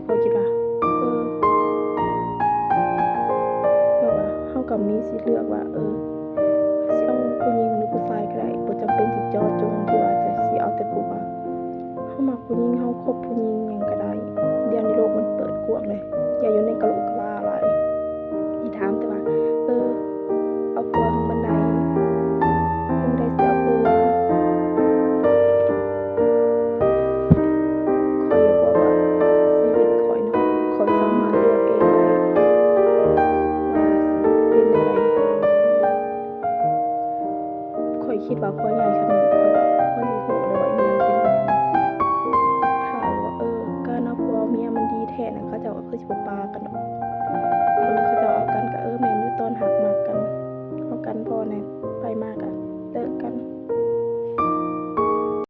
ຂ້ອຍຄິດວ່າ ເອີ ແບບວ່າເຮົາກໍມີສິດເລືອກວ່າ ເອີ ຊິເອົາຜູ້ຍິງຫຼືຜູ້ຊາຍກໍໄດ້ ບໍ່ຈຳເປັນຊິເຈາະຈົງທີ່ວ່າຈະຊິເອົາແຕ່ຜູ້ບ່າວ. ເຮົາມັກຜູ້ຍິງ ເຮົາຄົບຜູ້ຍິງຫຍັງກໍໄດ້. ດຽວນີ້ໂລກມັນເປີດກວ້າງເລີຍ ຢ່າຢູ່ໃນກະໂຫຼກະລາຫຼາຍ. ອີຖາມແຕ່ວ່າ ເອີ ເອົາຜົວຫັ້ນມັນໄດ້ ເພິ່ນໄດ້ເສຍຜົວ. ຂ້ອຍຢາກບອກວ່າຊີວິດຂ້ອຍເນາະ ຂ້ອຍສາມາດເລືອກເອງໄດ້ວ່າເປັນແນວໃດ. ຂ້ອຍຄິດວ່າຂ້ອຍໃຫຍ່ສ່ຳນີ້ ຂ້ອຍກໍຄວນຊິຮູ້ແລ້ວວ່າອີ່ຫຍັງເປັນອີ່ຫຍັງ. ຖ້າວ່າ ເອີ ການເອົາຜົວເອົາເມຍມັນດີແທ້ນັ້ນ ເຂົາເຈົ້າກໍຄືຊິບໍ່ປາກັນດອກ. ເຫັນເຂົາເຈົ້າເອົາກັນກໍ ເອີ ແມ່ນຢູ່ ຕອນຮັກມັກກັນ ເອົາກັນພໍແນ່.